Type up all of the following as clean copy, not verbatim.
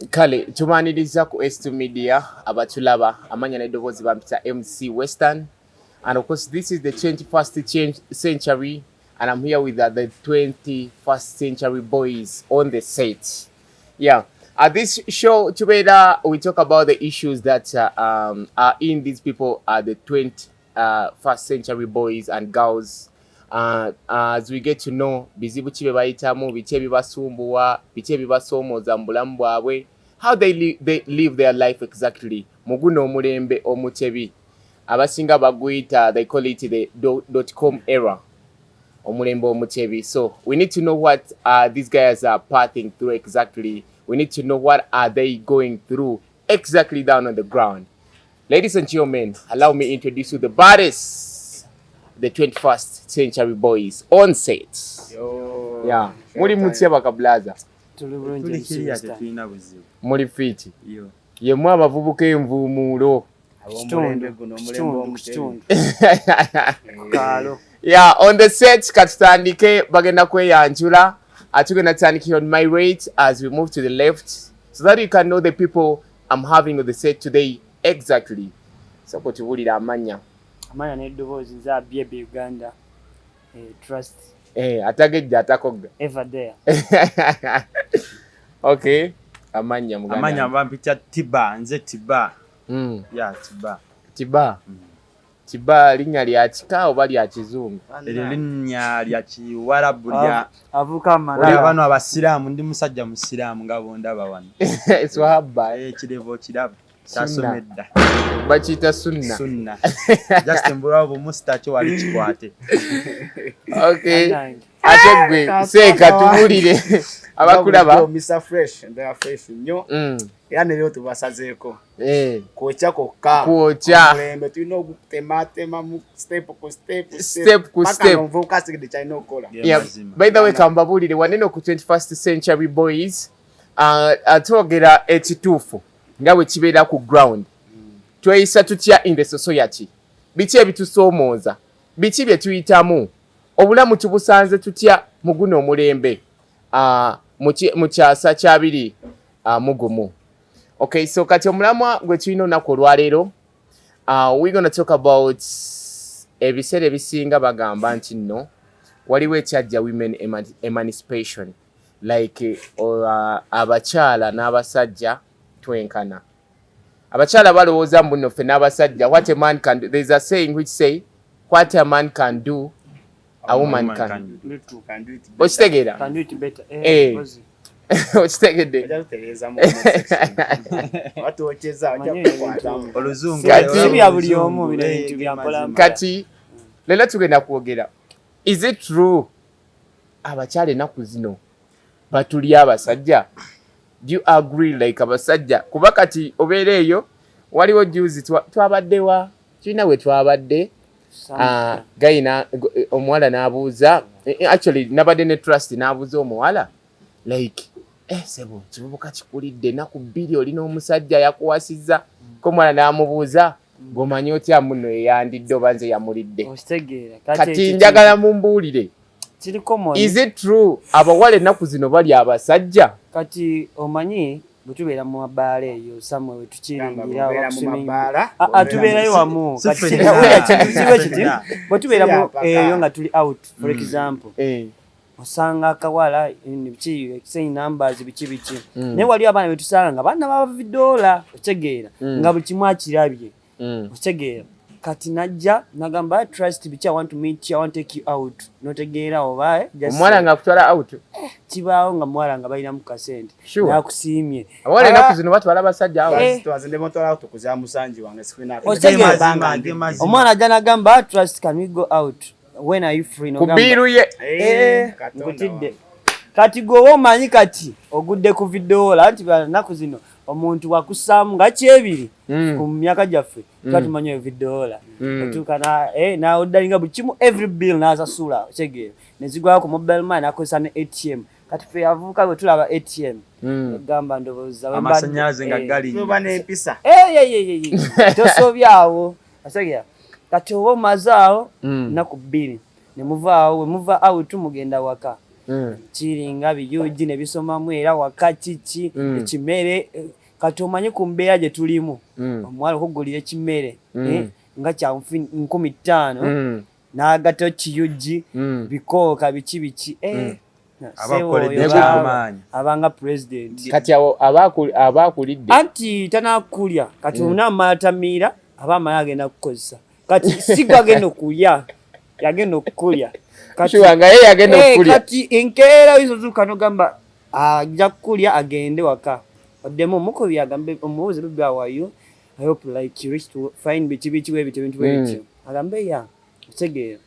Kale tubaniriza ku S2 Media abatulaba. Amanya n'eddoboozi bampita MC Western, and of course this is the 21st century and I'm here with the 21st century boys on the set. Yeah, at this show tubeera we talk about the issues that are in these people are the 21st century boys and girls, as we get to know bizibu ki bye bayitamu, biki ebibasumbuwa, biki ebibasoomooza mu bulamu bwabwe, how they live their life exactly mu guno omulembe omutebi abasinga baguyita, they call it the dot com era, omulembe omutebi. So we need to know what these guys are passing through exactly. We need to know what are they going through exactly down on the ground. Ladies and gentlemen, allow me introduce you the baddest, the 21st century boys on set. Yeah, muli mutya, bakablaza? Tuli bulungi. Tuli MC kiriya. Western. Tetulina buzibu. Muli fit? Yo. Yemu abavubuka envuumuulo. Kitundu, Guno omulembe kitundu, omutebi. kitundu. Kaalo. Yeah, on the set katutandike, bagenda kweyanjula. Tugenda tutandikira on my right as we move to the left so that you can know the people I'm having on the set today exactly. Soko tuwulira amannya. Amanya n'eddoboozi, nze Abiebe Uganda. Trust. Eh, atagejja atakogga. Ever there. Okay, amannya, muganda? Amanya bampita Tiba, nze Tiba. Ya, Tiba. Tiba. Tiba linnya lya kika oba lya kizungu? Eryo linnya lya kiwarabu lya Avuka lya amala. bano abasiraamu. Ndi musajja musiraamu nga bondaba wano. Swahaba. Ekirevu okiraba. Sunna. Kyasoma edda. Bakiyita sunna? Sunna. Just mbulawo bumusitaki wali kikwate. Okay. Bannange. Ate gwe seeka, tuwulire abakulaba. Mr Fresh, ndaba fresh nnyo. Era ne leero tubasazeeko. Kwokya kokka. Kwokya. Omulembe tulina ogutematema mu step ku step. Step ku paka step. Ng'omuvubuka asigedde kyalina okukola. Yeah. Mazima. By the way, kambabuulire wanene ku 21st century boys, twogera ekituufu nga bwe kibeera ku ground. Tweyisa tutya in the society? Biki ebitusoomooza? Biki bye tuyitamu? Obulamu tubusanze tutya mu guno omulembe mu kyasa kyabiri mu gumu? Okay, so kati omulamwa gwe tulina olunaku olwaleero, we gonna talk about ebiseera ebisinga bagamba nti nno waliwo ekyajja women emancipation, like abakyala n'abasajja twenkana. Abakyala balowooza mbu nno ffe n'abasajja, what a man can do, there is a saying which say what a man can do, a woman can. Can do it better. Okitegeera? Can do it better. Eh. Eh, Okitegedde? Ojja tutereeza mu comment section. Watwokyeza, ojja Manyi kukwatamu. Oluzungu. Kati- Si bya buli omu, bino ebintu bya mpola mpola. Kati leero tugenda kwogera, is it true abakyala ennaku zino batulya abasajja? Do you agree, like abasajja, kuba kati obeera eyo, waliwo juzi twabaddewa, tulina we twabadde. Ah, gayina omuwala n'abuuza, actually nabadde ne Trust, n'abuuza omuwala like, sebo, kivubuka kikulidde, ennaku 2 olina omusajja yakuwasizza ko. Omuwala n'amubuuza, "Gwomanyi otya muno eyandidde oba nze yamulidde?" Okitegeera? Kati njagala mumbuulire, Kiri common. is it true abawala ennaku zino bali abasajja? Kati omanyi bwe tubeera mu mabaala eyo samwe we Gamba tukiringira bw'obeera mu mabaala, Ah, ah, bw'obeera tubeerayo wamu. Si Kati ffenna. wulira, kintu kibe kiti, Ffenna. bwe tubeera Si mu apaka. eyo nga tuli out, for example, osanga akawala biki, exchange numbers, biki biki. Naye waliwo abaana betusanga nga baana bavidoola, okitegeera? Nga buli kimu akirabye. Okitegeera? Kati najja nagamba, "Trust, biki, I want to meet you, I want to take you out." Notegeera oba Omuwala nga akutwala out? Kibaawo nga muwala nga balinamu kasente. Nakusiimye. Abawala ennaku zino batwala abasajja awo? Eh. Twaze mutwala tukuza musanji wange sikwina. Otegeera? Ge mazima. Omwana ajja nagamba, "Trust, can we go out? When are you free?" Ku Nogamba, biiru ye. "Eh, nkutidde." Kati gwe omanyi kati ogudde ku vidoola nti naku zino omuntu wakusaamu nga kyebiri. Ku myaka gyaffe tuba tumanyi eyo vidoola. Otuuka naodalinga buli kimu, every bill n'asasula, okitegeera? Nezigwayo ku mobile money, nakozesa ne ATM. Kati ffe avubuka bwe tulaba ATM, egamba ndowooza bwe Amasanyalaze nga galinnya. Tuba n'empisa. Eh, ye, ye, ye, ye. Tosobyawo, otegeera? Kati oba omaze awo 2 ttiri ne muvaawo, we muva out mugenda waka. Kiringa biyugi ne bisomamu era waka kiki ekimere. Kati omanye ku mbeera gye tulimu, omuwala okugulira ekimere nga kya 5,000 n'agatta kiyugi, bikooka, biki biki, abanga president. Kati awo abakulidde. Anti tanakulya kati onamala tamiira, aba amala agenda kukozesa. Kati sigwe agenda okulya, yagenda okukulya. Kati nga ye yagenda okukulya. Kati enkeera oyinza ozuuka nogamba ajja kukulya agende waka, oddemu omukubi agambe, omubuuze, "Baby, how are you? I hope like you reach to find biki biki bwebityo, ebintu bwebityo." Agambe ya, otegeera.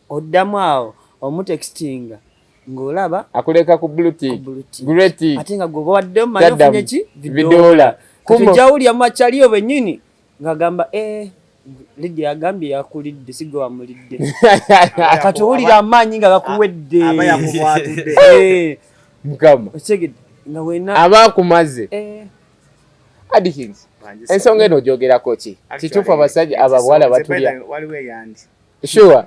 Oddamu awo omutextinga ng'olaba akuleka ku blue tick, grey tick. Ate nga gwe obawadde omanyi ofunye ki? Vidola. Kati ojja makyaliyo bennyini ng'agamba, "Eh, Lydia agambye yakulidde, si gwe wamulidde." Kati owulira amaanyi nga gakuwedde. Aba yakubwatudde. Mukama. Otegedde nga wena aba akumaze. Adikins, ensonga eno ogyogerako ki? Kituufu abasajja abawala batulya? Waliwo eyandi. Sure.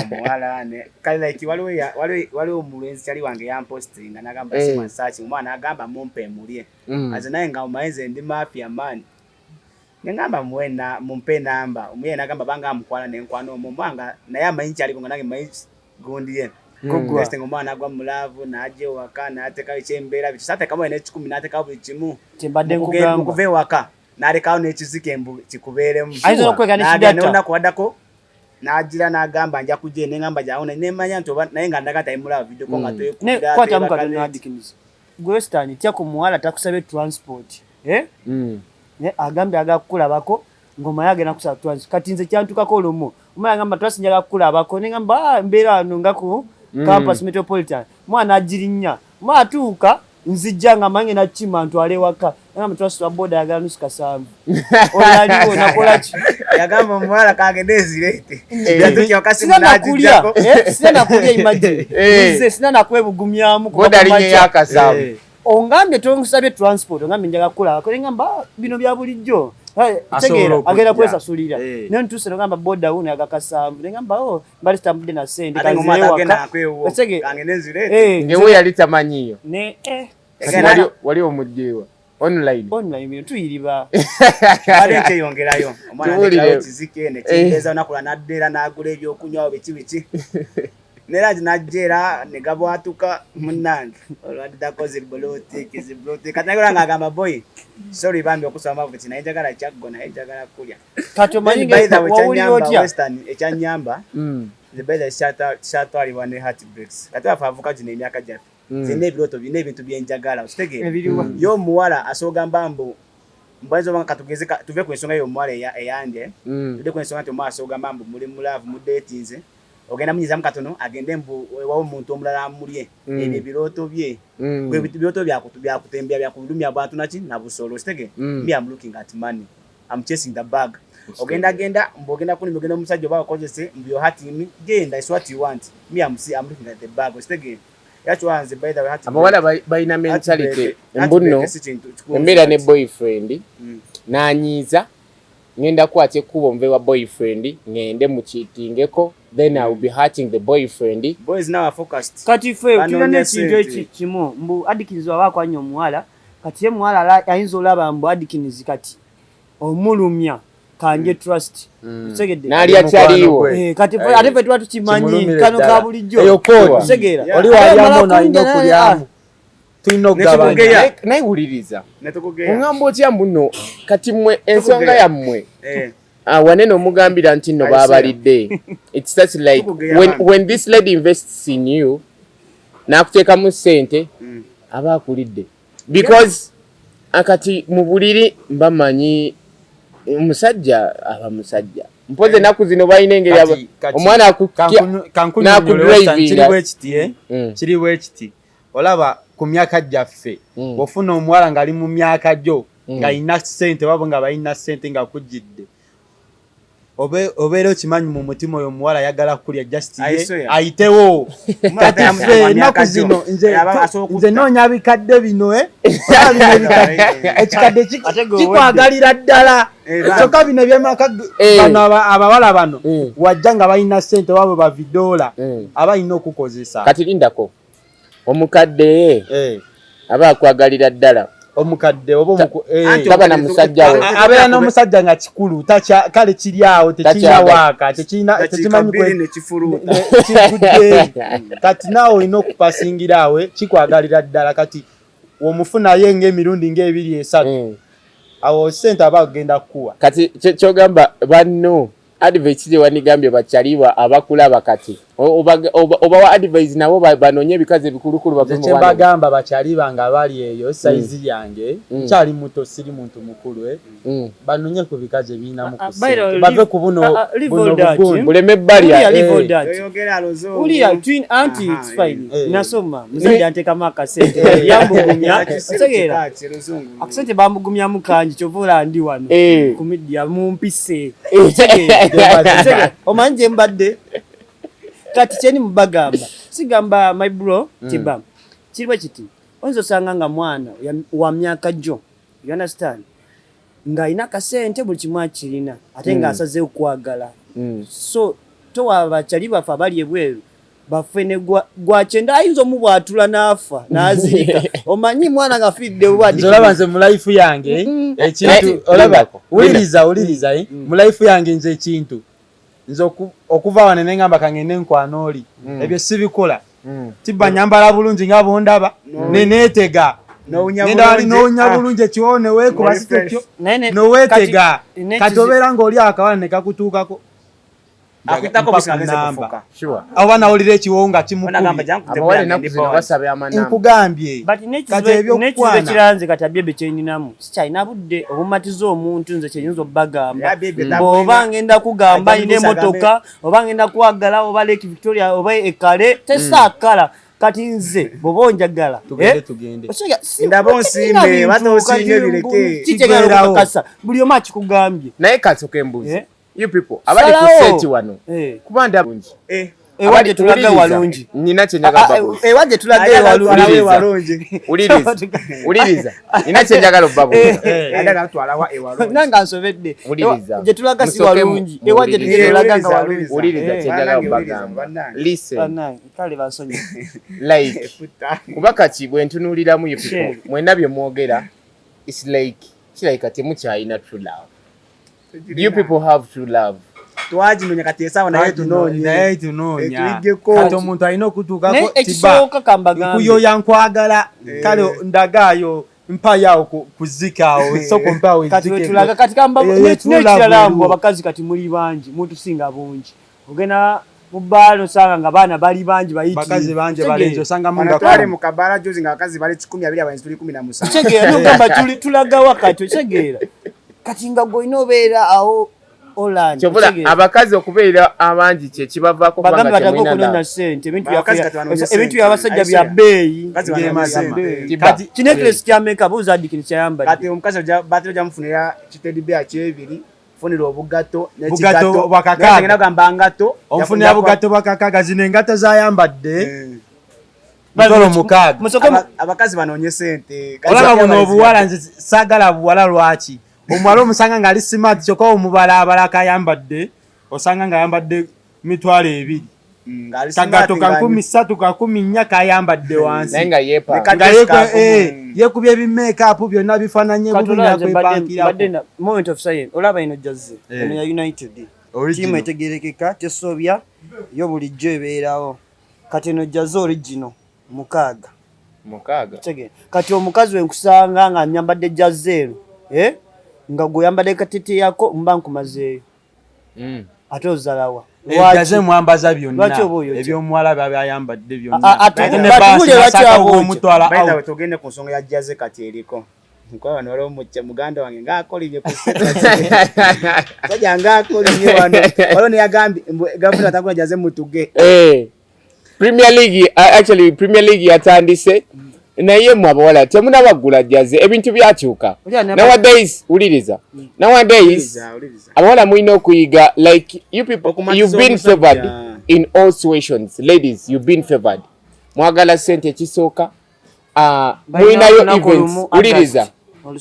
Omuwala kale like waliwo omulenzi kyali wange yampostinga nagamba, "Simasaki." Omwana agamba, "Mumpe mulye." Aze naye nga omanyi nze ndi mafia man, nengamba, "Muwe mumpe namba." Omuye nagamba banga amukwana nenkwana omwo omwanga naye amanyi kyaliko nga nange manyi gundi ye. Next thing, omwana agwa mu love, n'ajja ewaka n'ateekawo ekyembeera biki, sateekamu n'ekikumi, n'ateekawo buli kimu. Kyembadde nkugamba. Mu kuva ewaka n'alekawo n'ekizike mbu kikubeeremu. Ayinza n'okweka n'ekidata. N'olunaku waddako n'agira n'agamba, "Nja kujja." Nengamba, "Jawo." Nemanya nti oba naye nga ndaga tayimulaba video ko nga twekubira. Kwatamu katono, Adikins. Gwe Western, tya ku muwala takusabye transport, eh? Ne agambye agala kukulabako ng'omanyi agenda kusaba transport. Kati nze kyantukako olumu, omwana agamba, "Twasi, njagala kukulabako." Nengamba, "Ah, mbeera wano nga ku campus metropolitan." Mwana agirinnya, mwana atuuka, nzijja nga manyi nakima ntwale ewaka, nagamba, "Twasi, boda ayagala nusu kasanvu." Oyo aliwo nakola ki? Yagamba omuwala kagende ezireete. Yatuuka wakasi. Sina nakulya. N'agijjako. Sina nakulya, imagine. Nze sina nakwebugumyamu kuva Boda ku linnya makya. eyakasanvu. Ongambye tonkusabye transport, ongambye njagala kukulabako, nengamba, "Ah, bino bya bulijjo." Asobola Tegeera okujja. agenda kwesasulira. Naye ntuuse nogamba boda wuno yaga kasanvu, nengamba, "Oh, mbali sitambudde na sente." Ate ng'omwana Kanzire agenda waka. akwewo. Kagende ezireete. Ngewe yali tamanyiyo. Ne Kati wali omugjewa online? Online bino tuyiriba. Bale nkyeyongerayo, omwana Tuwulire. ndekayo kizike nekimbeeza olunaku lwa nadda era n'agula ebyokunywa biki biki, neera nti najja era ne gabwatuka munnange olwaddako zi blue tick, zi blue tick. Kati nagera ng'agamba, "Boy, sorry bambi okusaba mavu ki, naye njagala kyaggo, naye njagala kulya." Kati omanyi Then by the way, wawulira ekyanyamba otya? Western, ekyanyamba the by the kyatwalibwa ne heartbreaks. Kati afe avuka gino emyaka gyaffe, zirina ebirooto, birina ebintu byenjagala, okitegeera? Ebiriwa? Ye omuwala asooga mbu mbwayinza oba katugeze tuve ku ensonga y'omuwala eyange, tudde ku ensonga nti omuwala asooga mbu muli mu love, mudeetinze, ogenda munyizamu katono agende mbu ewawo omuntu omulala amulye. Ebyo ebirooto bye. Gwe ebirooto byakutembea, byakulumya bantu naki nabusolo, okitegeera? Me, I'm looking at money, I'm chasing the bag. Ogenda genda mbu ogenda kunima, ogenda omusajja oba akozese mbu you're hurting me, genda, it's what you want. Me, I'm looking at the bag, okitegeera? Era kiwanze by the way, heartbreak- Abawala balina mentality heartbreak mbuno si kintu kikulu. embeera ne boyfriend n'anyiiza, ngenda kukwata ekkubo nve wa boyfriend ngende mukiitingeko, then I will be hurting the boyfriend. Boys now are focused. Kati ffe tulina Banoonya n'ekintu ssente. eki kimu mbu Adikins waba akwanya omuwala, kati ye muwala ayinza olaba mbu Adikins kati omulumya kanje trust, otegedde? N'alya kyaliwo. Gwe. Kati ate ffe tuba tukimanyi Kimulumire kano ddala. ka bulijjo. Eyo kodi. Otegeera? Oli Ate walyamu omala ono alina kunja okulyamu, tulina okugabanya. Netukugeya. Naye wuliriza, Netukugeya. oŋŋamba otya mbuno kati mmwe ensonga Tukugeya. yammwe, wanene omugambira nti nno I see. baabalidde, it starts like Tukugeya bambi. when this lady invests in you n'akuteekamu ssente, aba akulidde, because akati mu buliri mba manyi omusajja aba musajja. Mpozi ennaku zino balina engeri omwana Kankunyonyola, Western, kiri n'akudrivinga. bwe kiti, eh? Kiri bwe kiti, olaba ku myaka gyaffe, bw'ofuna omuwala ng'ali mu myaka gyo, ng'alina ssente babo nga balina ssente nga kujjidde, obeera okimanyi mu mutima oyo omuwala ayagala kulya just ye I swear. ayitewo. Omwana Kati atamu ffe myaka ennaku gyo. zino nze Asobola nze noonya bikadde bino, eh? Olaba bino ebikadde, ekikadde Ate gwe owedde. kikwagalira ddala. Kyokka bino ebyemaka bano abawala bano wajja nga balina ssente waabwe bavidoola abalina okukozesa. Kati lindako omukadde aba akwagalira ddala omukadde oba taba na musajja we abeera n'omusajja nga kikulu kale kiri awo tekirina waaka tekimanyi kigudde kati naawe olina okupasingira awe kikwagalira ddala kati omufunaye ng'emirundi ng'ebiri esatu awo ssente aba agenda kukuwa. Kati kyogamba banno advice gye wanigambye bakyaliwa abakulaba kati obawa advice nabo banonye ebikazi ebikulukulu bave mu bwana. Kyembagamba bakyaliba nga bali eyo sayizi yange nkyali muto siri muntu mukulu banonye ku bikazi ebirinamu ku ssente bave ku buno buno buleme bbalya uliya twin anti it's fine nasoma muzadde anteekamu akasente yambugumya otegeera akasente bambugumyamu kangi kyova olaba ndi wano ku media mumpise omanyi gye mbadde kati kyeni mubagamba sigamba my bro tiba kiriwe kiti oyinza osanga nga mwana wa myaka gyo, you understand, ng'alina akasente buli kimu akirina ate ng'asazeewo kwagala so towa bakyali baffe abali ebweru baffe ne gwakyenda ayinza omubwatula n'afa n'azirika omanyi mwana ng'afiiridde bwati. Olaba nze mu life yange ekintu olaba wuliriza mu life yange nze ekintu nze okuva wano ne ngamba kangende nkwana oli ebyo sibikola tibba nyambala bulungi nga bondaba neneetega ngenda wali n'owunya bulungi ekiwoowo ne weekuba si kyekyo noweetega kati obeera ng'oli akawala ne kakutuukako oba nawulira ekiwoowo nga kimukubye nkugambye kati ebyokukwana kiranze kati abyebe kyeninamu sikyalina budde obumatiza omuntu nze kyenyinza obbagamba bw'oba ngenda kugamba nina emmotoka oba ngenda kwagala oba Lake Victoria oba ekale tesaakala kati nze bw'oba onjagala tugende ndaba onsimbe batosinge bireke kikyegala okukakasa buli omu akikugambye. Naye kasooka embuuzi you people abali ku seti wano kuba ndabungi ewadde tulaga walungi nina kye njagala babuuza ewadde tulaga walungi uliriza nina kye njagala obabuuza nange nsobedde gye tulaga si walungi ewadde tulaga nga walungi uliriza kye njagala obagamba listen kale bansonyi like kuba kati bwe ntunuuliramu you people mwenna bye mwogera it's like kirabika temukyalina true love. Do you people have true love? Twaginonya kati esawa naye tunoonya kati omuntu alina okutuukako ekisooka kambagambe nkuyoya nkwagala kale ndagaayo mpayawo kuzikaawo soko mpawo kati wetulaga kati kamba n'ekirala mbu abakazi kati muli bangi mutusinga bungi ogenda mu bbaala osanga nga baana bali bangi bayitirivu bakazi bangi balenzi osanga mu twali mu kabaala juzi nga abakazi bali 12 abalenzi tuli 17 kitegeera nogamba tulagawa kati okitegeera kati nga gw'olina obeera awo kyovula abakazi okubeera abangi kye kibavaako kubanga temulina ssente ebintu by'abasajja bya bbeeyi kinecklace kya meka buuza Adikini kyayambadde kati omukazi batera ojja kiteddy bear kyebiri funira obugatto n'ekigatto bwakakaaga ngatto omufunira bugatto bwakakaaga zino engatto zayambadde 6,000 abakazi banoonye ssente olaba buno obuwala nze saagala buwala lwaki omuwala omusanga ng'ali smart kyokka omubalaabala kayambadde osanga ng'ayambadde 2,000 kagato ka 3,000 ka 14,000 kayambadde wansi nga yeekubye ebimakeup byonna bifaananye bubi nakwepankirako. Moment of silence olaba eno jazze eno ya United tiimu etegerekeka tesobya yo bulijjo ebeerawo kati eno jazze original 6 kati omukazi we nkusanga nga nyambadde jazze eno nga gwe katete yako mba nkumazeeyo ate ozalawa jaze mwambaza byonna ebyomuwala byayambadde byonna tugende ku nsonga ya jaze kati eriko nkuba wano waliwo muganda wange ng'akolimye ku sajja ng'akolimye wano waliwo neyagambye gavumenti atagula jaze mutuge. Premier League actually Premier League yatandise naye mmwe abawala temunabagula jaze ebintu byakyuka nowadays uliriza nowadays abawala mulina okuyiga like you people you've been favored in all situations ladies you've been favored mwagala sente ekisooka mulinayo events uliriza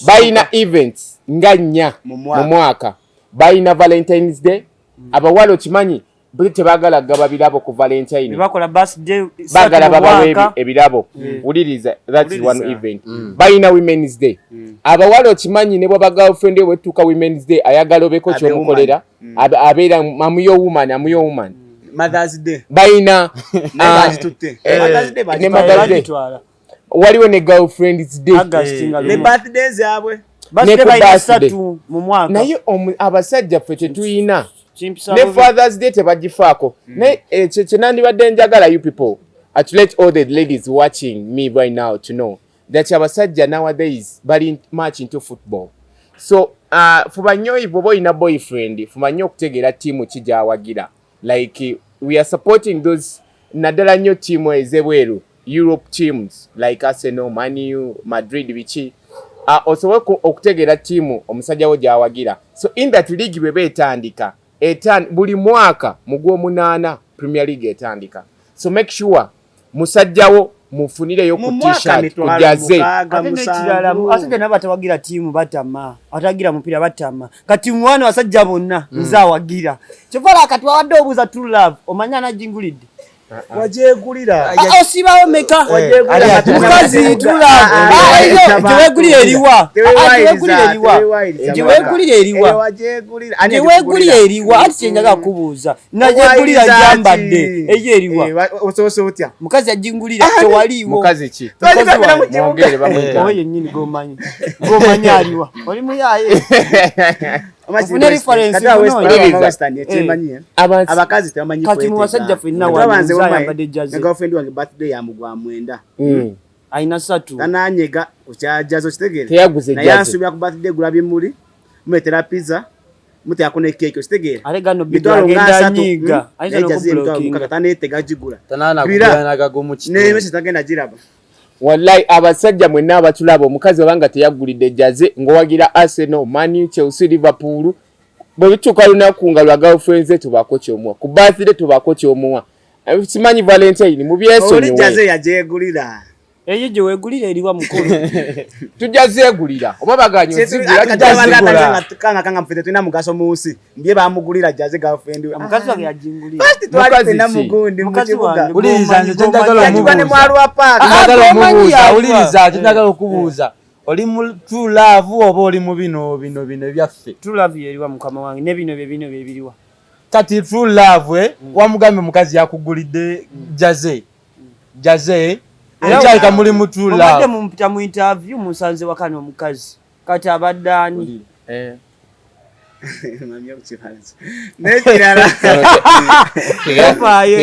Balina events nga nnya mu mwaka. Balina Valentine's Day. Abawala okimanyi buli tebagala gaba birabo ku Valentine, bagala babawe ebirabo. Wuliriza, that is one event. Balina Women's Day. Abawala okimanyi ne bwaba girlfriend we wetuuka Women's Day ayagala obeko kyomukolera, abeera amuyo woman, amuyo woman. Mother's Day. Balina ne Mother's Day, waliwo ne Girlfriends Day ne birthday zaabwe. Ne ku birthday naye abasajja ffe tetuyina, ne Father's Day tebagifaako. Naye ekyo kyenandibadde njagala you people to let all the ladies watching me right now to know that abasajja nowadays bali much into football. So fuba nnyo, bw'oba olina boyfriend, fuba nnyo okutegeera ttiimu ki gy'awagira. Like we are supporting those, naddala nnyo ttiimu ez'ebweru, Europe teams like Arsenal, Man U, Madrid, biki, osobole okutegeera ttiimu omusajja wo gy'awagira. So in that league bweba etandika buli mwaka mu gw'omunaana Premier League etandika, so make sure musajjawo mufunireyo ku T-shirt, ku jersey. Ate n'ekirala, abasajja nabo batawagira ttiimu batama, atawagira mupiira batama. Kati mwana basajja bonna nze awagira kyovala. Kati wawadde obuuza true love, omanyi anagingulidde? Wagyegulira. Osibawo meka mukazi? True love gyewegulira eriwa? Gyewegulira eriwa? Gyewegulira eriwa? Gyewegulira eriwa? Ati kyenjaga kubuuza, nagyegulira gyambadde eyo eriwa? Osoose otya? Mukazi agingulira, tewaliiwo. Mukazi ki? Mwongere bamuyita. Oyo yennyini gomanyi, gomanyi aliwa, oli muyaye. Ofune reference. Ekyemanyi, abakazi tebamanyi. Kati mu basajja ffenna Twabanze wano ayambadde jersey. Girlfriend wange birthday ya mugwa 9. Ayina 3. Tananyega kukyajazo, kitegeere. Teyaguze Naye jersey. Ansuubira ku birthday gula bimuli, muleetera pizza, muteekako ne keeki, okitegeera? Ate gano Mitwalo nga agenda 30. anyiiga, ayinza Naye jersey emitwalo n'okublockinga. 6 taneetega gigula. Tanana Bira. kugulanaga mu kitundu. Nemesi tagenda giraba. Wallahi abasajja mwenna abatulaba, omukazi obanga teyagulidde jersey ng'owagira Arsenal, Man U, Chelsea, Liverpool, bwe bituuka lunaku nga lwa girlfriends tubaako kyomuwa, ku birthday tubaako kyomuwa. Simanyi Valentine Oli mubyesonyiwe. Jersey yagyegulira. Eyo gye weegulira eriwa, mukulu? Tujja zeegulira oba baganye ozigula, tujja zigula. Kanga kanga mfite tulina mugaso mu nsi mbye bamugulira jersey girlfriend we. Omukazi wange yagingulira. First twali Mukazi ffenna ki? mugundi mu Mukazi kibuga. wange. Wuliriza, nze kyenjagala Yagigwa ne omubuuza. Mwalwa Park. Njagala Gomanyi omubuuza. yaliwa. Wuliriza, kyenjagala okubuuza, oli mu true love oba oli mu bino bino bino ebyaffe? True love yeriwa, mukama wange? Ne bino bye bino bye biriwa? Kati true love, wamugambye omukazi yakugulidde jersey, jersey ekyalika muli mu true Obadde love. mumpita mu interview, musanze wakano omukazi kati abadde ani? Mami okukibaza. N'ekirala Tofaayo.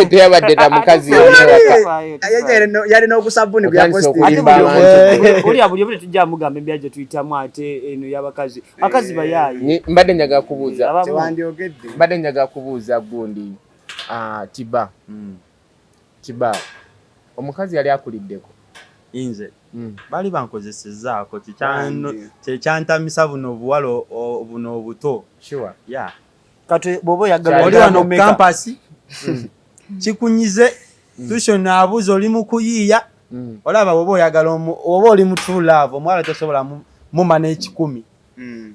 Teyabadde na mukazi yenna waka. Tofaayo, tofaayo. Yalina ogusabuni gwe Otandise yapostinga. Ate okulimba abantu. Olya buli obuli tujja mugamba embeera gye tuyitamu, ate eno y'abakazi, abakazi bayaaye. Mbadde njagala kubuuza Abamu- Tewandyogedde. Mbadde njagala kubuuza gundi, Tiba. Tiba, omukazi yali akuliddeko? Nze baali bankozesezaako. Bambi. Kyekyantamisa buno obuwala buno obuto. Sure. Yeah. Kati bw'oba oyagala Oli wano omeka? campus kikunyize tuition, abuuza oli mu kuyiiya. Olaba bwoba oyagala oba oli mu true love, omuwala tosobola muma n'ekikumi,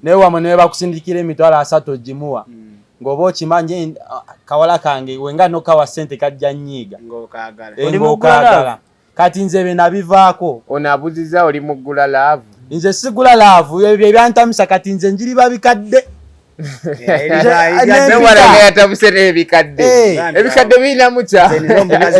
naye wamwe naye bakusindikira 300,000 ogimuwa, ng'oba okimanyi kawala kange wenga nokawa ssente kajja nnyiiga. Ng'okaagala. Oli mu Ng'okaagala. Kati nze bye nabivaako. Ono abuziza oli muggula love. Nze sigula love, ebyo ebyantamisa kati nze njiriba bikadde. Newala nga yatabuse n'ebikadde. Ebikadde birinamu kya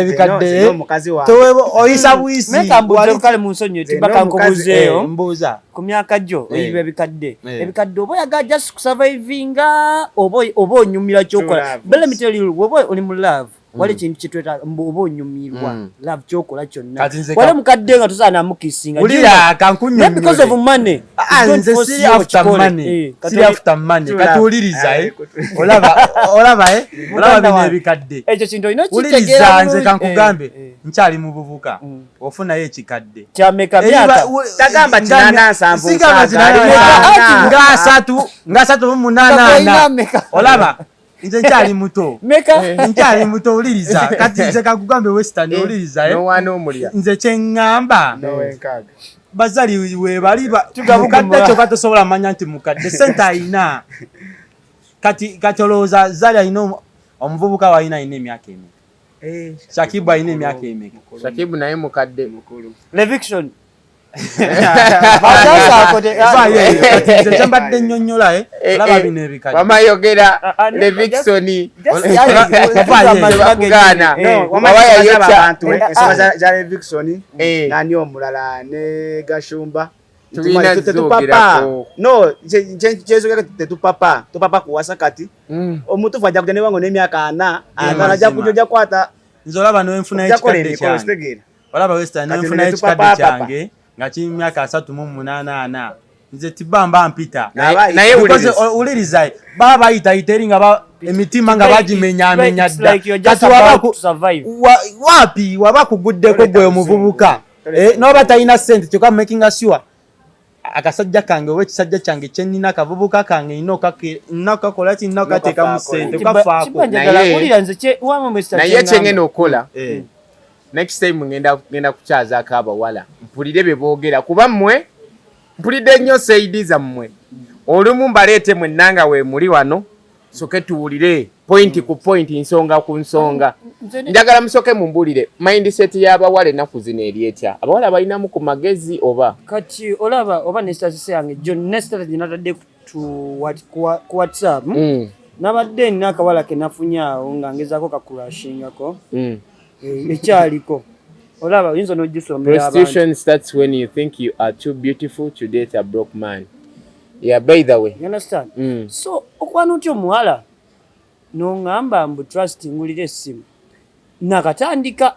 Ebikadde Omukazi wange. Oyisa bwisi. Meka mbuuze kale mu nsonyi, tibaka nkubuuzeeyo. Mbuuza. Ku myaka gyo oyiba ebikadde, ebikadde oba oyagala just kusurvivinga oba onyumira kyokola? True love. But let me tell you, bw'oba oli mu love, wali ekintu kyetweta mbu oba onyumirwa love, kyokola kyonna. Kati nze Wali mukadde nga tosaana namukisinga. Wulira, kankunnyonnyole. Because of money. Ah, Don't nze force siri you after okikole. money. Kati Siri after money. True love. Katuwuliriza, Ah, olaba olaba olaba Muganda bino wange. ebikadde. Ekyo kintu olina Wuliriza, okitegeera nze bulungi. kankugambe, nkyali mubuvuka, ofunayo ekikadde. Kyameka Eriba- myaka? Tagamba 8, 70, Sigamba 60, 80, ali nga 38 nga 38. Olina meka? Olaba Nze nkyali muto. Meka? Nkyali muto, owuliriza. Kati nze kakugambe, Western, owuliriza, eh? Nowaana omulya. Nze kyeŋŋamba, Nowenkaaga. Bazali webali Tugabugumula. mukadde, kyokka tosobola manya nti mukadde, sente ayina. Kati olowooza Zali alina omuvubuka walina, alina emyaka emeka? Shakibu alina emyaka emeka? Shakibu naye mukadde. Mukulu. Leviction. Vaayo eyo. Kati nze kyembadde nnyonnyola, eh, olaba bino ebikadde. Wamayogera Ah, ah, no, Leviksoni. Vaayo eyo. Bakugaana. No, Waba wama yayokya. abantu ensonga za Leviction nani omulala ne Gashumba. Tulina Tetupapa. zoogerako. No, kyenzogera, tetupapa, tupapa kuwasa kati. Omutuufu ajja kujja newango n'emyaka 40, 50, ajja Mazima. kujja, ojja kwata. Nze olaba newenfunayo Ojja kola ekikadde emikolo, kyange, kitegeera. olaba Western, Kati nenfunayo ne ekikadde tupapa. kyange nga kiri mu myaka 38, 40, nze tibamba mpita. Naye Because wuliriza. owuliriza, baba bayitayita eri nga emitima nga bagimenyaamenya It's dda. like you're just Kati waba about to survive. Wapi waba kuguddeko Toleta gwe busungu. omuvubuka, Toleta n'oba talina ssente, kyokka making sure akasajja kange oba ekisajja kyange kyenina, akavubuka kange, nina okakola ki, nina okateekamu Nokafaako. ssente, Kiba okafaako. njagala wulira nze wamwe Mr. Naye Kyengamba. kyengenda okukola next time, ngenda kukyazaako abawala, mpulire bye boogera, kuba mmwe mpulidde nnyo side zammwe. Olumu mbaleete mwenna nga weemuli wano, soke tuwulire point ku point, nsonga ku nsonga. Njagala musoke mumbulire mindset y'abawala ennaku zino eri etya. Abawala balinamu ku magezi oba? Kati olaba oba ne status yange jo, ne status gye natadde ku WhatsApp, nabadde nina akawala ke nafunye awo nga ngezaako kakurashingako. Ekyaliko olaba oyinza n'ogisomera abantu. Prostitution starts when you think you are too beautiful to date a broke man. Yeah, by the way. You understand? Mm. So okwana otya omuwala n'oŋŋamba mbu trust, ngulira essimu, nakatandika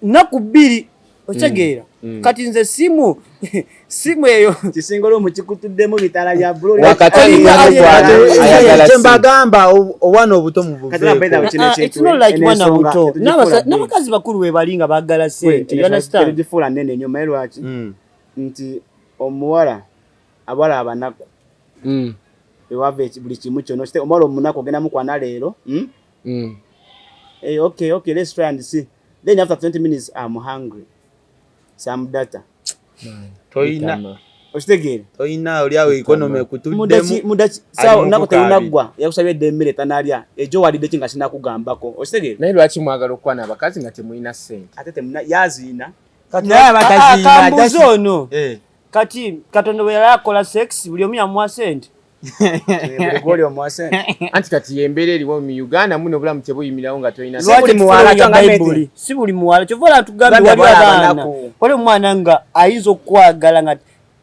nnaku 2, okitegeera? Kati nze simu eyo Kisinga olumu kikutuddemu bitala bya bulu. Wakatandika Oli- kukwana, ayagala simu. Kyembagamba, obwana obuto Kati olaba, by the way, mubuveeko. kino Ah, ekintu, it's not like eno mwana ensonga buto. tetugifuula big. N'abakazi bakulu we bali nga baagala sente, you understand? Tetugifuula nnene nnyo, naye lwaki nti omuwala, abawala abanaku ewava buli kimu kyonna. Omuwala omunaku ogenda mukwana leero, Hey, okay, let's try and see. Then after 20 minutes, I'm hungry, some data. Toyina. Okitegeera? Toyina, oli awo economy ekutuddemu. Mudaki Ali sawa mu olunaku kukaabira. terunaggwa, yakusabye edda emmere tanalya, ejo walidde ki nga sinakugambako, okitegeera? Naye lwaki mwagala okukwana abakazi nga temulina ssente? Ate temuna yaziina. Kati Naye abataziina, kambuze ono. Kati Katonda bwe yali akola sex, buli omu yamuwa sente? Buli gwoli omuwa sente. Anti kati yembeera eriwo mu Uganda muno, obulamu tebuyimirawo nga tolina Si buli Lwaki muwala, tufollowinga kyangambye nti- Bayibuli? Si buli muwala, kyova olaba tugambye Tugambye waliwo abawala abaana, abanaku. waliwo omwana nga ayinza okukwagala nga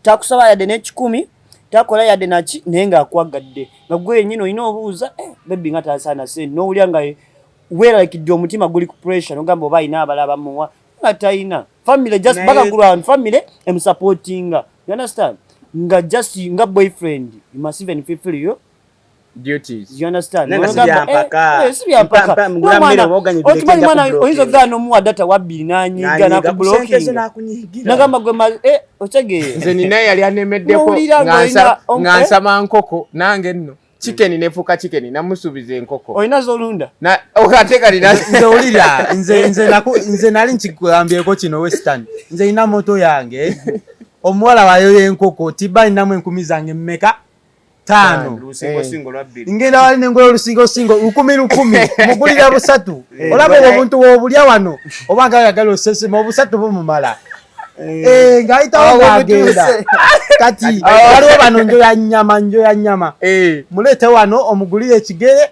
takusaba yadde n'ekikumi, takola yadde naki, naye ng'akwagadde, nga gwe yennyini olina obuuza, eh, baby nga tasaana sente, n'owulira nga weeralikidde, omutima guli ku pressure, nogamba oba alina abalala bamuwa nga talina family, just Naye- background, family emusupportinga, you understand, nga just nga boyfriend you must even fulfill your duties. You understand? Naye nga si N'ogamba, byampaka. eh, eh, si byampaka. Ngula N'omwana- mmere oba oganye okimanyi bileke, mwana nja oyinza kublockinga. okugaana omuwa data wabbiri n'anyiga. N'anyiga, ku sente zo N'akublockinga. n'akunyigira. Nagamba gwe eh, otegeera? Nze nina yali anemeddeko N'owulira nga ng'olina nga nsaba nkoko nange nno chicken nefuuka chicken, namusuubiza enkoko. Olina zolunda? Ate kalina. Nze owulira, nze nali nkikugambyeko kino, Western, nze nina moto yange, omuwala wayoya enkoko, tiba ninamu enkumi zange mmeka? 5. Lusingosingo lwa bbiri. Ngenda wali nengula olusingosingo lukumi lukumi, mugulira busatu. Olaba obwo obuntu wobulya wano, oba nga ayagala osesema, obusatu bumumala. Ng'ayitawo Awo ng'agenda. butuuse. Kati waliwo bano njoya nyama, njoya nyama, muleete wano omugulire ekigere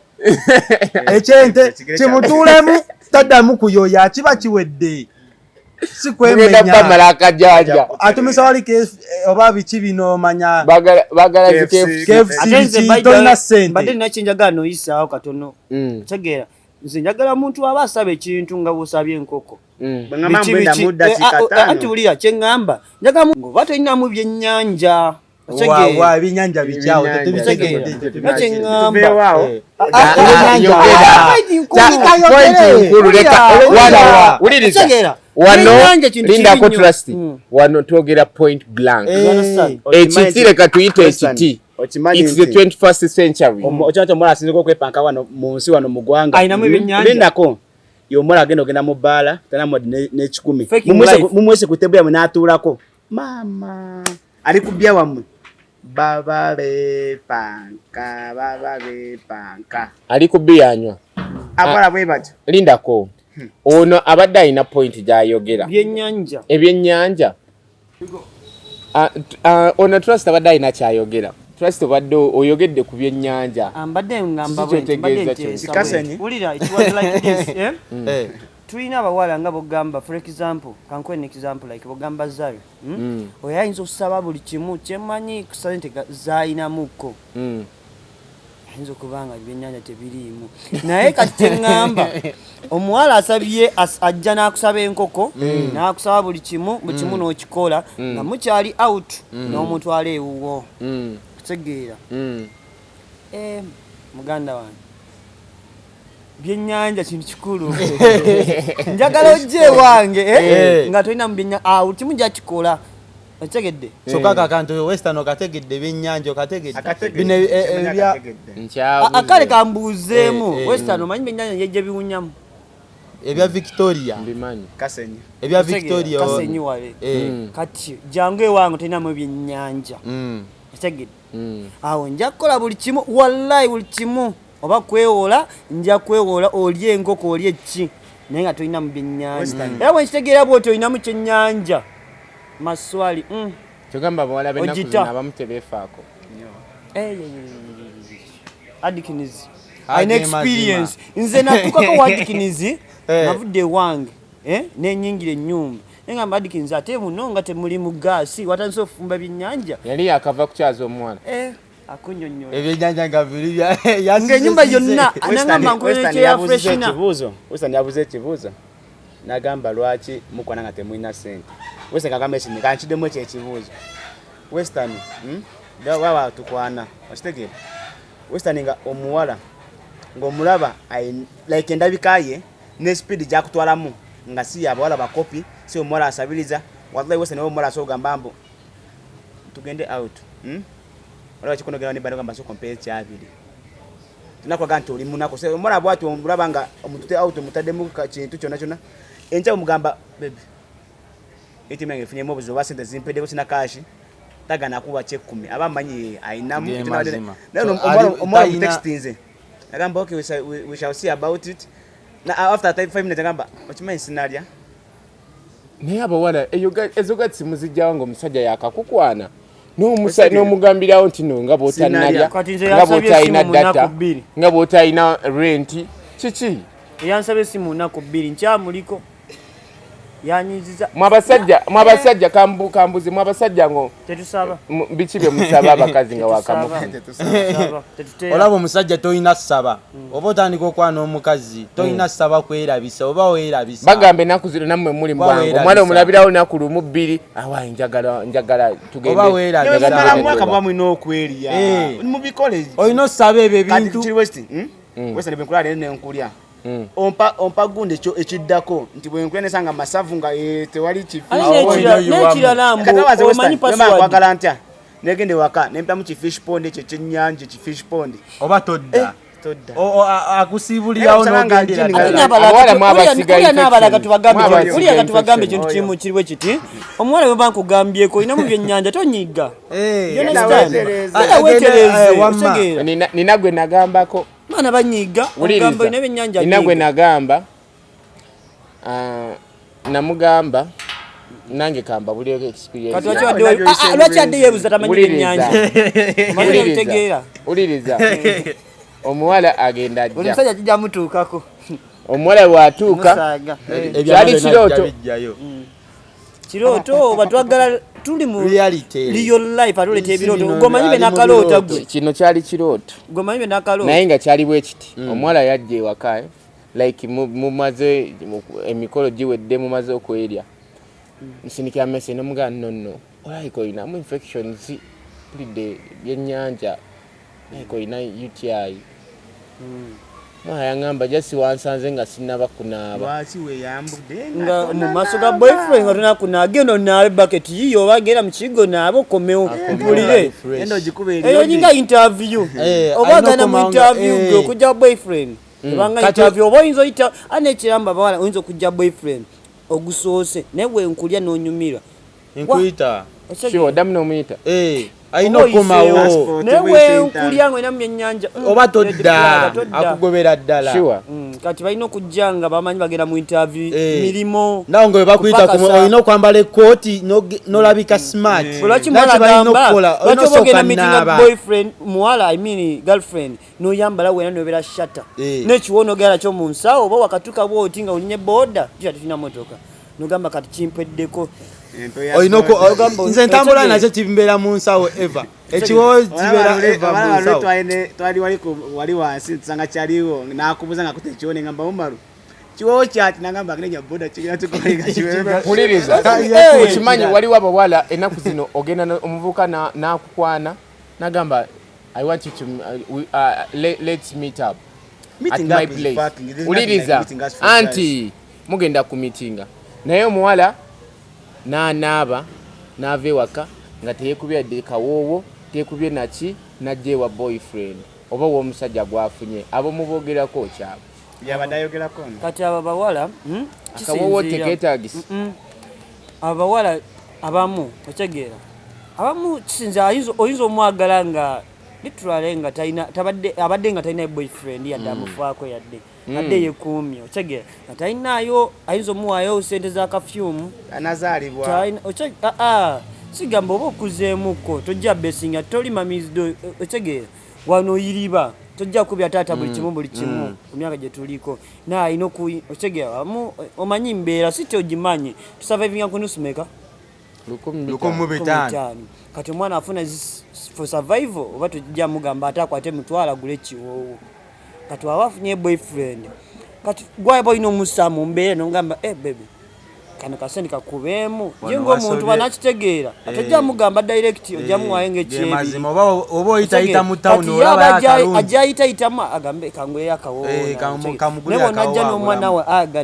ekyente, Ekigere kimutuulemu, taddamu kuyoya, kiba kiwedde, si Mugenda kwemenya. bamala akajanja. Atumisa wali KF, oba biki bino omanya. Bagala zi KFC. KFC. KFC. Ate nze biki, by the tolina way, mbadde ssente. nina kyenjagala noyisaawo katono. Tegeera, nze njagala muntu aba asaba ekintu nga bw'osabye enkoko. Bwe ngamba Biki, mbwenda biki. mudda Eh, ah, kika ah, anti ttaano. wulira kyeŋŋamba, njagala oba tolinamu byennyanja. Wa- wa ebyennyanja bikyawo. Ebyennyanja. Tetubitegedde. Otegeera kyeŋŋamba? Tuveewo awo. Ah, yogera. Ebyennyanja Point nkulu, leka wano wuliriza. Otegeera? Wano Ebyennyanja kintu lindako, kibi nnyo. trust. Wano twogera point blank. You understand? Ekiti, leka tuyite ekiti. Okimanyi It's the nti 21st century. Okimanyi nti omuwala asinzika okwepanka wano mu nsi wano mu ggwanga. Ayinamu ebyennyanja. Lindako. Ye omuwala agenda ogenda mu bbaala talina wadde n'ekikumi. Faking Mumwese life. Mumwese ku table yammwe n'atuulako. Maama ali kubbya wammwe. Baba beepanka, baba beepanka. Ali kubbi anywa. Akola bwe batyo. Lindako. Ono abadde alina point gy'ayogera. Byennyanja. Ebyennyanja. Ono Trust abadde alina ky'ayogera. Trust obadde oyogedde ku byennyanja. Mbadde ngamba Kiki bwe nti, mbadde kyotegeeza nteesa kyo? bwe nti. Kikasenyi. Wulira, it was like this, eh? Eh. Tulina abawala nga bogamba, for example, kankuwe an example like bogamba Zari. Oyo ayinza okusaba buli kimu kyemmanyi ku sente z'ayinamuko. Ayinza okuba nga ebyennyanja tebiriimu, naye kati kyeŋŋamba, omuwala asabye ajja n'akusaba enkoko, n'akusaba buli kimu, buli kimu n'okikola nga mukyali out, n'omutwala ewuwo. Kutegeera? Eh, muganda wange, byennyanja kintu kikulu. Njagala ojje ewange, eh, nga tolina mu byennyanja awo kimu njakikola, okitegedde? Kyokka kakantu Western okategedde, ebyennyanja okategedde. Akategedde. Bino Simanyi akategedde. Nkyabuze. Akale kambuuzeemu. Eh, eh. Western, omanyi byennyanja yejje biwunyamu? Ebya Victoria. Mbimanyi. Kasenyi. Ebya Otegeera? Victoria. Kasenyi wale. Kati jangu ewange tolinamu ebyennyanja, okitegedde? Awo nja kukola buli kimu, wallahi buli kimu, oba kwewola nja kwewola, olye enkoko, olye ki, naye nga tolinamu byennyanja. Western. Era bwenkitegeera bwoti olinamu kyennyanja maswali. Kyogamba abawala b'ennaku Ogita. zino abamu tebeefaako. Eh, ye, ye, ye, ye, ye, ye. Adkins Age alina experience. Nze natukako wa Adkins. Navudde ewange, eh, nenyingira ennyumba, nengamba Adkins, ate muno nga temuli mu gaasi, watandise ofumba byennyanja? Yali yakava kukyaza omuwala. Eh, akunyonyola. Ebyennyanja nga biri Ng'ennyumba yonna anangamba Western nkuleteya yabuuziza freshina. ekibuuzo. Western yabuuza ekibuuzo n'agamba, lwaki mukwana nga temulina ssente? Western kagamba ekini kankiddemu ekyo ekibuuzo. Western, Waba tukwana, okitegeera? Western, nga omuwala ng'omulaba like endabika ye ne speed gyakutwalamu nga si abawala bakopi, si omuwala asabiriza. Wallahi Western, omuwala asobola ogamba mbu tugende out, Olaba kikunogera ne bano gamba sooka ompe ekyabiri, tunakwaga nti oli munaku. So, omuwala bwati omulaba nga omutute out, omutaddemu kintu kyonna kyonna, enkya omugamba, baby, ATM yange efunyemu obuzibu oba sente zimpeddeko, sina cash, tagana kuwa kyekkumi, aba amanyi ayinamu. Ge mazima. Naye So, omuwala talina- mutextinze, agamba, okay, we shall see about it. Na after 5 minutes agamba, okimanyi sinalya. Naye abawala eyo ezo gatsi muzijjawo ng'omusajja yakakukwana n'omugambirawo nti no nga bw'otannalya, Sinalya. Kati nze nga yansabye bw'otalina essimu mu nnaku data, 2. nga bw'otalina renti, kiki? Eyansaba essimu nnaku 2 nkyamuliko, yanyiziza. Mwabasajja kambuzi, mwabasajja ngo Tetusaba. biki bye musaba abakazi nga wakamufuna? Tetusaba. Tetuteera. Olaba omusajja tolina ssaba, oba otandika okwana omukazi tolina ssaba kwerabisa oba weerabisa. Bagamba ennaku zino nammwe muli Oba mubwangu, weerabisa. omwana omulabirawo lunaku lumu bbiri, awayi njagala njagala tugende. Oba weerabisa. Njagala Mumala tugende mwaka Dubai. muba mulina okwerya. Mubikole. Olina osaba ebyo Kati ebintu. kiri West, West, bwe nkulala leero nenkulya, ompa gundi ekyo ekiddako nti bwe nkulya nesanga masavu nga tewali kifi. Ate Awo olina n'ekirala mbu Kati abaze omanyi Western, password. nkwagala ntya, negenda ewaka nempitamu ki fish pond ekyo ekyennyanja, ki fish pond. Oba todda. Todda. Akusiibulirawo Naye osanga n'ogendera nga ddala. Ate n'abalala Abawala mwabasiga wulira n'abalala infection. katubagambe Mwabasiga wulira katubagambe infection. ekintu kimu kiriwe kiti, omuwala bwe bankugambyeko olinamu byennyanja tonyiga. Eh. You understand? Weetereze. Genda weetereze, Eh, wamma. otegeera? Nina gwe nagambako. Baana banyiga, ogamba Wuliriza, olina ebyennyanja, nina gwe nyiga. nagamba, namugamba nange kamba bulieko experience. Kati Nawe lwaki nabyo lwaki adde yeebuza tamanyi Wuliriza. byennyanja? Omanyi Wuliriza. ebitegeera. Wuliriza, omuwala agenda Buli ajja musajja kijja mutuukako. Omuwala bw'atuuka Musaaga. Kyali kirooto. Bijjayo. Kirooto oba twagala tuli mu Reality. real life, ate oleeta Si ebirooto. bino Gwe omanyi bye ali mu nakaloota birooto. gwe. Kino kyali kirooto. Gwe omanyi bye nakaloota. Naye nga kyali bwe kiti, omuwala yajja ewaka, like mumaze emikolo giwedde, mumaze okwerya, nsindikira message nomugamba, no no, olabika olinamu infections, mpulidde byennyanja, like olina UTI. Yaŋŋamba just wansanze nga sinnaba kunaaba. Lwaki weeyambudde Nga mu maaso ga boyfriend nga tonakunaaba? Genda onaabe bucket yiyo oba genda mu kigo naabe, okomewo mpulire. Genda ogikuba. Eyo ninga interview. Eh, Oba alina genda mu okukomawo interview, gwe okujja boyfriend ebanga interview oba oyinza oyita ane ekiramba abawala, oyinza okujja boyfriend ogusoose naye bwe nkulya n'onyumirwa. Nkuyita. Sure, ddamu n'omuyita. Eh, alina Oba okukomawo. oyiseewo. Naye bwenkulya nga olina mu byennyanja, Oba red todda, flag, todda. akugobera ddala. Kati balina okujja nga bamanyi bagenda mu interview, mirimu. Nawe nga bwe bakuyita Kupakasa. Olina okwambala ekkooti n'olabika smart. Lwaki Lwaki muwala balina agamba okukola? lwaki Olina oba ogenda osooka meeting a naaba. boyfriend muwala, I mean girlfriend, noyambala wena nobeera shata n'ekiwo nogera kyo mu nsawo oba wakatuka bwoti nga olinye boda tuya tetulina motoka nogamba kati kimpeddeko. Olina Ogamba nze ntambula otegeera. Nakyo kimbeera mu nsawo eva, ekiwowo kibeera eva mu nsawo. Twali wali wansi tusanga kyaliwo nakubuza nga kuta ekiwo nengamba umaru kiwowo kyati nagamba agenda boda kigenda tukolega kiwewe. Mpuliriza. Okimanyi waliwo abawala ennaku zino ogenda omuvubuka n'akukwana n'agamba, "I want you to let's meet up at Meeting my up is place." fucking- there's nothing Wuliriza. like meeting us for Anti mugenda ku mitinga naye omuwala n'anaaba n'ava ewaka nga teyekubye yadde kawoowo, teyekubye naki, n'ajja ewa boyfriend oba ow'omusajja gwafunye abo mubogerako kyabo. Yabadde ayogerako no. Kati abo abawala, Akawoowo kisinziira. tekeetagisa. Abawala abamu otegeera abamu kisinza oyinza omwagala nga literally nga talina tabadde abadde nga talina boyfriend yadde amufaako yadde adde yekuumye, otegeera nga talinaayo, ayinza omuwaayo sente za kafyumu. Anazaalibwa. Sigamba oba okuzeemuko tojja besinga toli mamizido, otegeera wano oyiriba tojja kubya taata buli kimu buli kimu ku myaka gye tuliko naye alina otegeera amu omanyi mbeera si tyogimanyi tusurvivinga ku nusu meka. 1500. 15. Kati omwana afuna for survival oba tujja mugamba ate akwate mutwalo agule ekiwoowo. Kati waba afunye boyfriend kati gwaba olina omussa mu mbeera nogamba, "Eh, baby, kano kasente kakubeemu." Ye Wano ngaomuntu wasobye. banakitegeera tojja mugamba direct, ojja muwayo Ge mazima ngaekyebiri. oba oyitayita mu town olaba akalungi. Ajja ayitayitamu agambe kanguleyo akawoowo. Eh, kamugulire Naye bw'onajja akawoowo n'omwana agulamu. we aga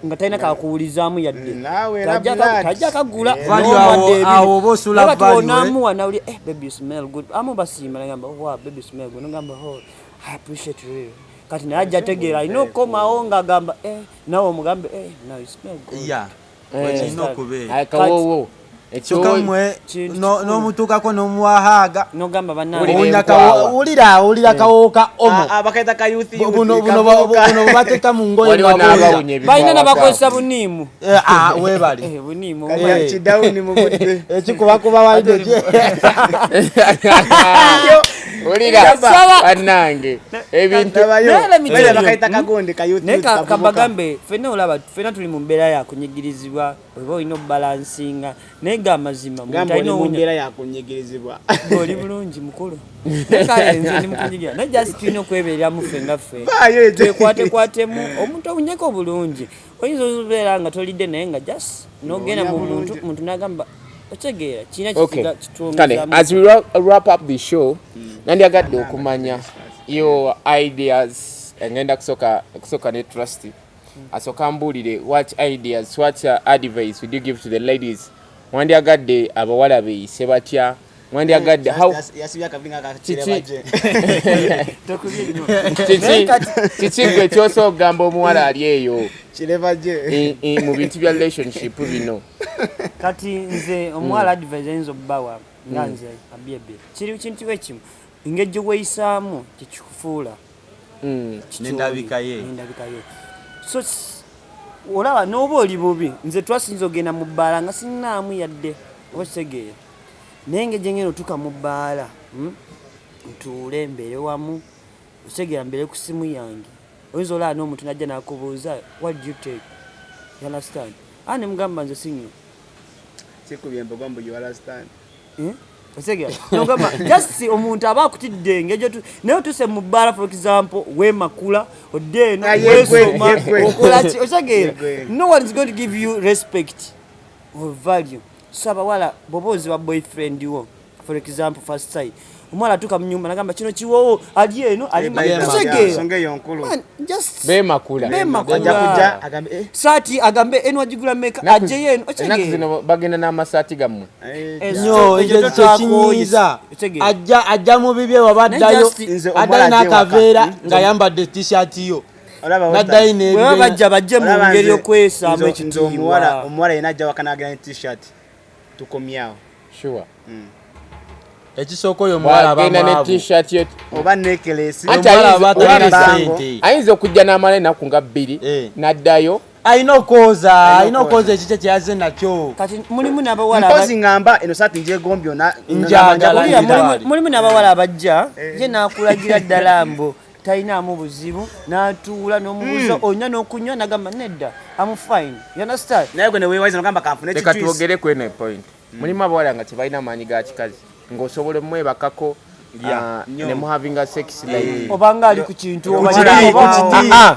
nga talina kakuwulizaamu yadde. Naawe era blood. Tajja kagula. Value awo oba osula value, eh. Onamuwa nawuli, "Eh, baby, you smell good." Amu basiima nagamba, "Oh, wow, baby, you smell good." Nagamba, "Oh, I appreciate you." Kati naye ajja tegeera alina okukomawo ng'agamba, "Eh," nawe omugambe, "Eh, now you smell good." Ya, wekirina okubeera. Akawoowo. Kyokka mmwe Kintu no- n'omutuukako n'omuwahaaga. Nogamba bannange. Wulira Owunya enkwawa. wulira kawoowo ka omo. Bakaita ka youth youth, Buno buno kavubuka. buno bwebateeka mu ngoye Waliwo nga buwulira. n'abawunya balina ebikwawa. nabakozesa buniimu. Eh, ah, weebale. Eh, buniimu. Kati Eh. kidawuni mu budde. Ekikubakuba walide. Wulira. Saba. Bannange ebintu. Ndabayo. Naye let me tell Bale you, bakaita kagonde ka youth naye youth kavubuka. kabagambe ffenna olaba ffenna tuli mu mbeera yakunyigirizibwa oba olina obubalansinga naye ga amazima muntu Gamba oli alina mu owunya mbeera yakunyigirizibwa. Oli bulungi mukulu. Naye kale nze ndi mukunyigira naye just tulina okwebeereramu ffe nga ffe. Faayo ekyo. Twekwatekwatemu omuntu owunyeko bulungi oyinza obeera nga tolidde naye nga just nogenda mu Ng'owunya muntu bulungi. muntu nagamba otegeera kirina Okay. Kale, as we wrap up the show, nandyagadde okumanya your ideas. Ngenda kusooka ne Trust asooka mbuulire what ideas, what advice would you give to the ladies? Wandyagadde abawala beeyise batya? Wandyagadde how Yasibye akavi nga Kiki? kakireba. Kiki gwe kyosobola okugamba omuwala ali eyo Kireba gye. mu bintu bya relationship bino? Kati nze omuwala advice ayinza okubawa nga nze abyebye kiri kintu bwe kimu engeri gye weeyisaamu kyekikufuula N'endabika ye. N'endabika ye. So olaba n'oba oli bubi nze twasinza ogenda mu bbaala nga sinnaamu yadde oba kitegeera naye engeri gye ngenda otuuka mu bbaala, ntuule mbeere wamu okitegeera mbeere ku simu yange oyinza olaba n'omuntu najja n'akubuuza, "What do you take?" You understand? Ah, ne mugamba nze sinywa. Kikubye embogo mbu you understand. Eh? Otegeera nogamba just omuntu aba akutidde engeri naye otuse mu bbaala, for example weemakula odde eno Ah, yegwe, weesoma yegwe. okola ki otegeera Yegwe. no one is going to give you respect or value. So abawala bw'oba oziba boyfriend wo For example, first side, omuwala atuuka mu nyumba nagamba kino kiwowo, ali eno ali By the way, Otegeera? ensonga eyo nkulu. Man, just Beemakula. Beemakula. Ajja kujja agambe eh, Saati agambe eno agigula meka, ajjeyo eno. Ennaku Otegeera? zino bagenda n'amasaati gammwe. Eh, Eh, Nyo, ekyo ekyo twakooye. kyekinyiiza. Otegeera? Ajja mu bibye waba Naye addayo, Nze addayo omuwala ajja n'akaveera ewaka. ng'ayambadde t-shirt yo, Olaba n'addayo Bwe baba n'ebibeera. bajja, bajje mu Olaba ngeri nze- okwesaamu nze omuwala ekitiibwa. Omuwala yenna ajja waka n'agenda ne t-shirt, tukomyawo. Sure. Ekisooka, oyo omuwala aba Bwagenda ne mwavu. t-shirt yo, Oba necklace. Anti Omuwala aba talina bango. ssente. ayinza okujja n'amala ennaku nga 2 Eh. n'addayo. Alina okwoza, alina okwoza. okwoza ekikye kyeyaze nakyo. Kati mulimu n'abawala Mpozi ngamba eno saati njegombye Njagala, Wulira, njagala. mulimu n'abawala abajja ye n'akulagira ddala mbu talinaamu buzibu, n'atuula n'omubuuza onywa n'okunywa, n'agamba nedda, am fine, you understand? Naye gwe neweewaiza nogamba kanfune Leka kijuice. twogere ku eno point. Mulimu abawala nga tebalina maanyi ga kikazi, ng'osobola omwebakako, Nnyo. ne muhavinga sex like Obanga ali ku kintu oba Ku oba- kiti. Ah, ah.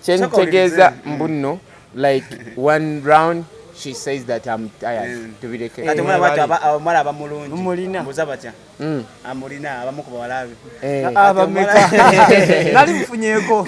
Kyentegeeza mbu nno like one round she says that I'm tired, tubireke. Kati omuwala bwatyo omuwala aba mulungi. Mulina. Mbuuza batya amulina abamu ku bawala be. Eh. Abameka nali mufunyeeko,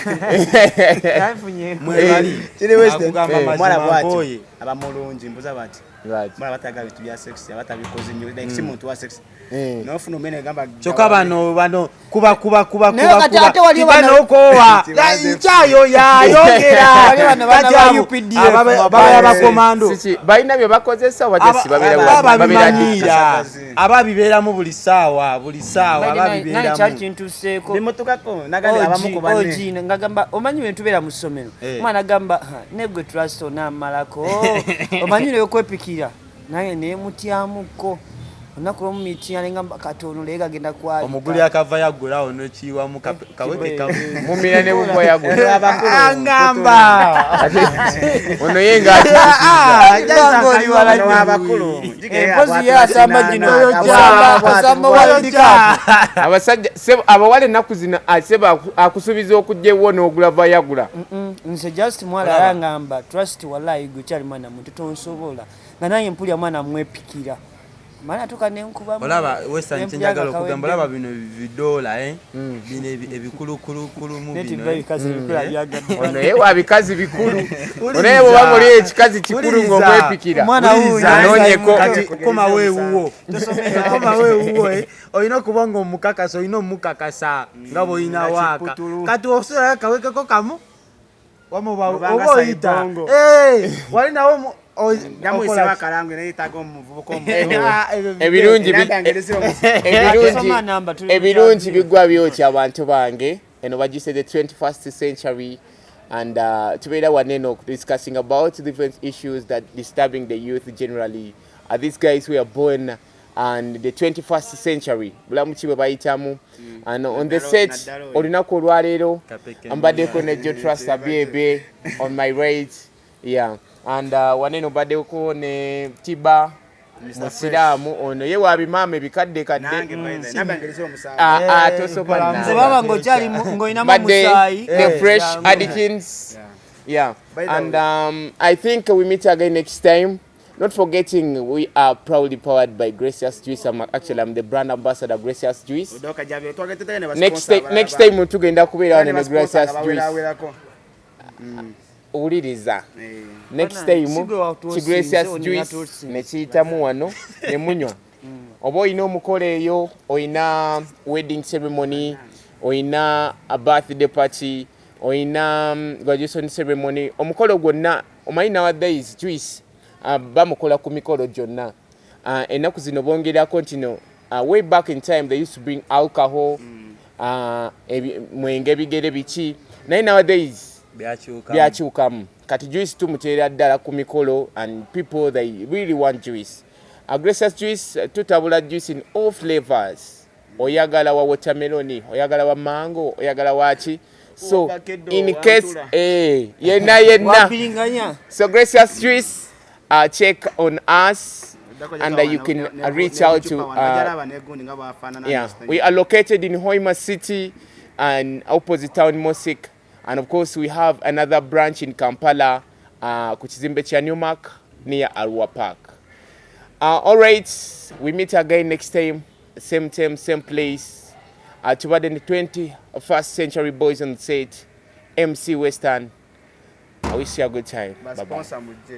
nali mufunyeeko. Mwebali. Kiri Western. Akugamba Omuwala mazima, bwatyo nkooye. aba mulungi, mbuuza bati Right. omuwala batagala bintu bya sex, aba tabikoze nnyo, like si muntu wa sex. Eh. Nofuna omene gamba Kyokka bano kuba kuba kuba Naye kuba kati kuba ate waliyo Tiba n'okoowa. Tibaze- Nkyayo yayongera. Waliyo bano baana Kati ba abo UPDF, ababeera bakomando. Siki, balina bye bakozesa oba just babeera aba babeera babimanyiira, addicted. aba bibeeramu buli ssaawa, buli ssaawa aba Naye kyali bibeeramu. kintuuseeko. Bimutukako nagandi abamu ku banne. OG ngagamba omanyi bwe tubeera mu ssomero, Eh. omwana agamba, "Ha, negwe trust onaamalako omanyi neokwepikira nange nemutyamuko olunaku lwomumitinga nengamba katono leero gagenda kwalika." Omuguli akava yaggulawo nokiyiwamu kaweke kamu. Mumira ne bubwa yagula. Angamba Ono ye nga Bano abakulu. Empozi ye asamba gino asamba World Cup. Abasajja abawala ennaku zino, sebo akusuubiza okujja ewuwo n'ogula vayagula. Nze just mwala yangamba trust, wallahi gwe kyali mwana muto tonsobola, nga nange mpulira mwana mwepikira mana atuuka nenkuba. Olaba Western, kyenjagala okugamba, olaba bino bidoola, eh? Bino ebikulukulukulumu bino, eh? Ono ye wa bikazi bikulu. Ono ye bwoba muli ekikazi kikulu Wuliriza. ng'omwepikira. Omwana wuuyo. Anoonyeko. Kati komawo ewuwo, komawo ewuwo, eh? Olina okuba nga omukakasa, olina omukakasa nga bwolina waaka. Kiputulu. Kati osulayo kawekeko kamu wama oba Obanga oba oyita saibongo. Eh, wali nawo Namuyise okola ki? bakalango naye yetaaga omuvubuka omuto. Ah, ebyo Ebirungi Era ngerezera Soma namba, tuli ebirungi mu bigwa byokya abantu bange. Eno bagise the 21st century and tubeera waneno discussing about different issues that disturbing the youth generally. These guys who are born and the 21st century, bulamu ki bwe bayitamu? And on the set Naddala oyo. olunaku olwaleero Kapeke. mbaddeko ne Jotrust Abiebe on my right, yeah, and waneno mbaddeko ne Tiba musiraamu. Ono ye wabimaama ebikadde kadde. Nange by the way, namba ngerezera omusango. Ah, ah, tosobola. Nze baba ng'okyali ng'olinamu Badde omusaayi. the fresh Jangu. Addikins, yeah. By the And I think we meet again next time, not forgetting we are proudly powered by Gracious Juice. I'm the brand ambassador, Gracious Juice. Odoka jabe twagete ne Next time, next time tugenda kubeera wano ne Gracious Juice. Juice. Owuliriza, next Bana, time si gwe watuusinze, ki Gracious ono Juice yatuusinze. nekiyitamu wano ne munywa. Oba olina omukolo eyo, olina wedding ceremony, olina a birthday party, olina graduation ceremony, omukolo gwonna. Omanyi nowadays juice bamukola ku mikolo gyonna. Ennaku zino bongerako nti no, way back in time they used to bring alcohol, mwenge, bigere biki, naye nowadays Byakyukamu. Byakyukamu. Kati juice tumuteera ddala ku mikolo and people, they really want juice. Gracious Juice, tutabula juice in all flavors. Oyagala wa watermelon, oyagala wa mango, oyagala waki. So Ovakaddo, in case wantula. eh, yenna yenna. Wabiringanya. So Gracious Juice, check on us and you can reach out to yeah, we are located in Hoima City and opposite town Mosik. And of course, we have another branch in Kampala, ku kizimbe kya Newmark near Arua Park. All right, we meet again next time, same time, same place. Tubadde ne 21st Century Boys on set, MC Western. I wish you a good time. Bye bye. Ba sponsor mujje.